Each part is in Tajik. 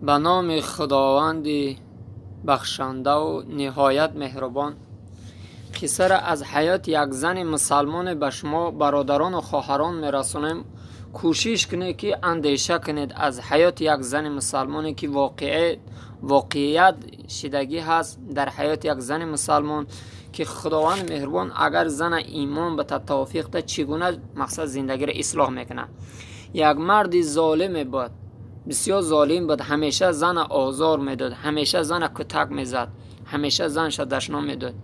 Ба номи Худованди бахшандаву ниҳоят меҳрубон. Қиссаро аз ҳаёти як зани мусалмоне ба шумо бародарону хоҳарон мерасонем. Кӯшиш кунед, ки андеша кунед аз ҳаёти як зани мусалмоне, ки воқеият шидагӣ ҳаст дар ҳаёти як зани мусалмон, ки Худованди меҳрубон агар зана имон ба тавфиқ да, чӣ гуна мақсад зиндагиро ислоҳ мекунад. Як марди золиме буд, бисёр золим буд, ҳамеша зана озор медод, ҳамеша зана кӯтак мезад, ҳамеша занша дашном медод.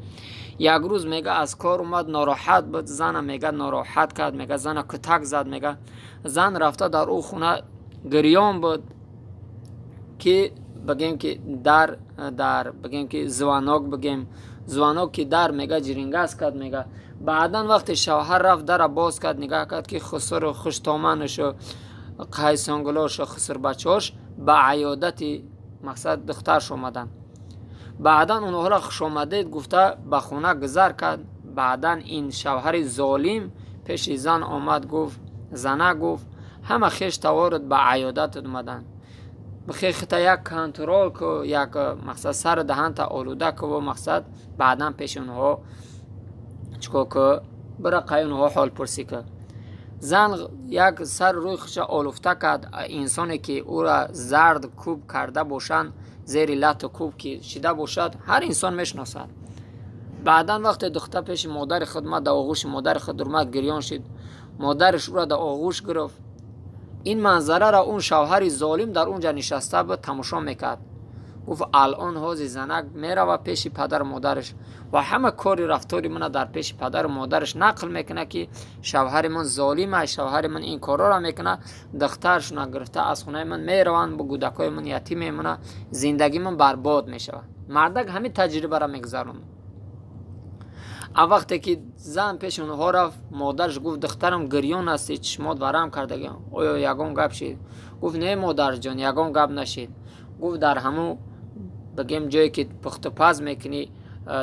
Як рӯз, мега, аз кор омад, нороҳат буд, зана, мега, нороҳат кард, мега, зана кӯтак зад. Мега, зан рафта дар ӯ хона гирён буд, ки бигем, ки дар бигем, ки звонок, бигем, звонок ки дар, мега, ҷирингаз кард. Мега, баъдан вақте шавҳар рафт, дара боз кард, нигаҳ кард, ки хусуру хуштоманашу қайсонгулошу хусурбачаҳош ба аёдати мақсад духтарш омаданд. Баъдан онҳоро хушомадед гуфта, ба хона гузар кард. Баъдан ин шавҳари золим пеши зан омад, гуфт: «Зана, — гуфт, — ҳама хеш таворат ба аёдатат омаданд, бихехта як контрол ку, як мақсад сари даҳанта олуда куву мақсад баъдан пеши онҳо чикор ку, бира қай онҳо ҳолпурсӣ ку». Зан як сари рӯи худша олуфта кард. Инсоне ки ӯра зард кӯб карда бошанд, зери лату кӯб ки шида бошад, ҳар инсон мешиносад. Баъдан вақте духтар пеши модари худ омад, дар оғӯши модари худ омад, гирён шид, модараш ӯра дар оғӯш гирифт. Ин манзараро он шавҳари золим дар он ҷа нишаста буд, тамошо мекард. Гуфт: «Алон ҳози занак мерава пеши падару модараш ва ҳама кори рафтори мана дар пеши падару модараш нақл мекунад, ки шавҳари ман золим аст, шавҳари ман ин корҳоро мекунад, духтаршона гирифта аз хонаи ман мераванд, бо кӯдакҳои ман ятим мемонад, зиндагии ман барбод мешавад». Мардак ҳамин таҷрибаро мегузаронад. А вақте ки зан пеши онҳо рафт, модараш гуфт: «Духтарам, гирён ҳастӣ, чишмот варам кардагӣ, оё ягон гап шид?» Гуфт: «Не, модарҷон, ягон гап нашид». Гуфт: «Дар ҳамун, бигем, ҷое ки пухтупаз мекунӣ,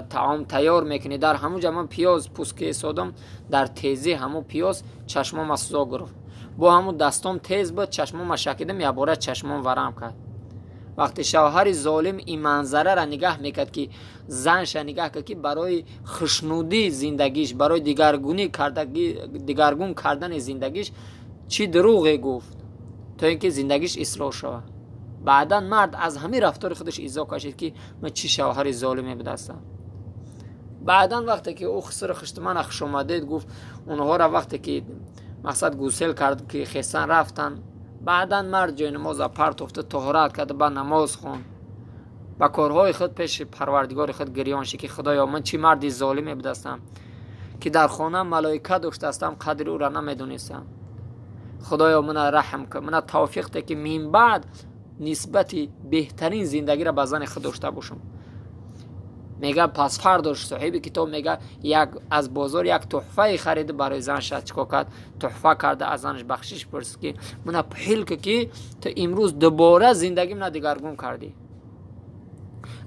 таом тайёр мекунӣ, дар ҳамун ҷа ман пиёз пӯст кесодам, дар тезӣ ҳамун пиёз чашмома сӯзо гирифт, бо ҳамун дастом тез буд, чашмома шакидам, якбора чашмом варам кард». Вақте шавҳари золим ин манзараро нигаҳ мекард, ки занша нигаҳ кард, ки барои хушнудии зиндагиш, барои дигаргун кардани зиндагиш чӣ дурӯғе гуфт, то ин ки зиндагиш ислоҳ шавад. Баъдан мард аз ҳамин рафтори худаш изо кашид, ки ман чӣ шавҳари золиме будастам. Баъдан вақте ки ӯ хусури хуштумана хушомадед гуфт, онҳоро вақте ки мақсад гусел кард, ки хесан рафтанд, баъдан мард ҷои намоза партофта, тоҳорат карда, ба намоз хонд, ба корҳои худ пеши Парвардигори худ гирён шид, ки худоё, ман чӣ марди золиме будастам, ки дар хона малоика доштастам, қадри ӯро намедонистам. Худоё, мана раҳм кун, мана тавфиқ де, ки минбаъд нисбати беҳтарин зиндагиро ба зани худ дошта бошам. Мега, пас фардош, соҳиби китоб мега, як аз бозор як тӯҳфае харида, барои занша чикор кард, тӯҳфа карда, аз занаш бахшиш пурсид, ки мана пӯҳил ки ту имрӯз дубора зиндагӣ мана дигаргун кардӣ.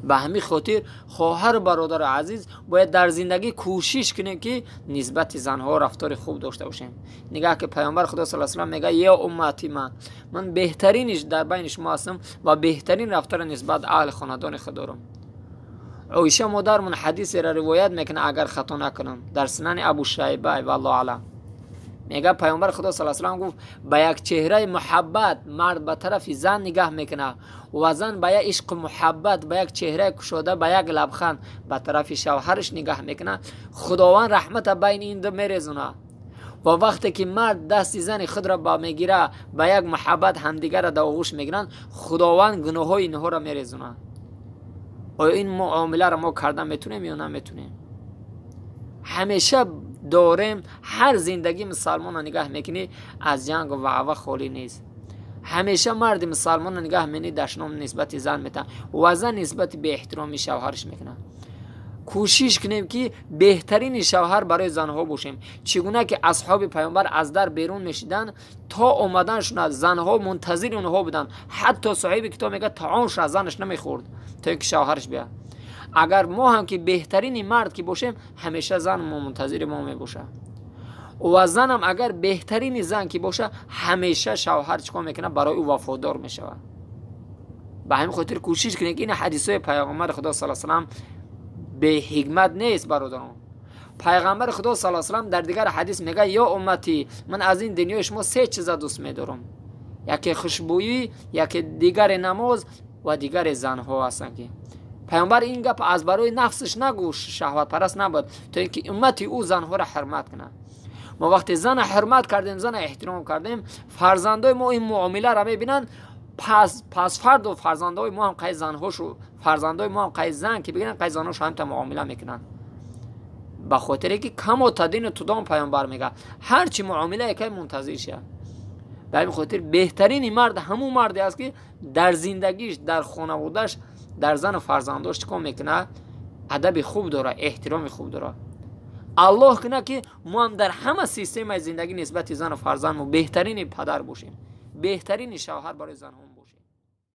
Ба ҳамин хотир, хоҳару бародари азиз, бояд дар зиндагӣ кӯшиш кунем, ки нисбати занҳо рафтори хуб дошта бошем. Нигаҳ, ки Паёмбар Худо сал салам мега: «Ё уммати ман, ман беҳтарини дар байни шумо ҳастам ва беҳтарин рафтора нисбат аҳли хонадони худ дорам». Оиша модармон ҳадисеро ривоят мекунад, агар хато накунам, дар Сунани Абу Шайба, валлоҳу алам. Мега, Паёмбар Худо сал салам гуфт: «Ба як чеҳраи муҳаббат мард ба тарафи зан нигаҳ мекунад ва зан ба як ишқу муҳаббат, ба як чеҳраи кушода, ба як лабханд ба тарафи шавҳараш нигаҳ мекунад, Худованд раҳмата байни ин ду мерезонад. Ва вақте ки мард дасти зани худро ба мегира, ба як муҳаббат ҳамдигарро дар оғӯш мегиранд, Худованд гуноҳҳои инҳоро мерезонад». Оё ин муомиларо мо кардан метунем ё наметунем? Ҳамеша дорем, ҳар зиндагии мусалмонро нигаҳ мекунӣ, аз ҷангу ваъва холӣ нест. Ҳамеша марди мусалмонро нигаҳ менӣ, дашном нисбати зан метаҳад ва зан нисбати беэҳтиромӣ шавҳараш мекунад. Кӯшиш кунем, ки беҳтарини шавҳар барои занҳо бошем. Чӣ гуна ки асҳоби Паёмбар аз дар берун мешиданд, то омаданшона занҳо мунтазири онҳо буданд. Ҳатто соҳиби китоб мегӯяд, таомшо аз занаш намехӯрд, то ин ки шавҳараш биёяд. Агар мо ҳам ки беҳтарини мард ки бошем, ҳамеша зан мо мунтазири мо мебошад. Ва занам агар беҳтарини зан ки боша, ҳамеша шавҳар чӣ кор мекунад, барои ӯ вафодор мешавад. Ба ҳамин хотир кӯшиш кунед, ки ин ҳадисҳои Пайғамбари Худо сал салам беҳикмат нест, бародарон. Пайғамбари Худо сал салам дар дигар ҳадис мегӯяд: «Ё умматӣ, ман аз ин дунёи шумо се чиза дӯст медорам: яке хушбӯӣ, яке дигаре намоз ва дигаре занҳо ҳастанд». Ки пайғамбар ин гап аз барои нафсаш нагӯ, шаҳватпараст набуд, то ин ки уммати ӯ занҳоро ҳурмат кунад. Мо вақте зана ҳурмат кардем, зана эҳтиром кардем, фарзандои мо ин муомиларо мебинанд. Пас фарду фарзандои мо ҳам қай занҳошу, фарзандои мо ҳам қай зан ки бигиранд, қай занҳошу ҳамта муомила мекунанд, ба хотире ки كما تدين تدان пайғамбар мега, ҳарчи муомилае кай мунтазир ша. Ба ҳамин хотир беҳтарини мард ҳамун марде аст, ки дар зиндагиш, дар хонаводаш, дар зану фарзандош чӣ кор мекунад? Адаби хуб дорад, эҳтироми хуб дорад. Аллоҳ кунад, ки мо ҳам дар ҳама системаи зиндагӣ нисбати зану фарзандмо беҳтарини падар бошем, беҳтарини шавҳар барои занҳом бошем.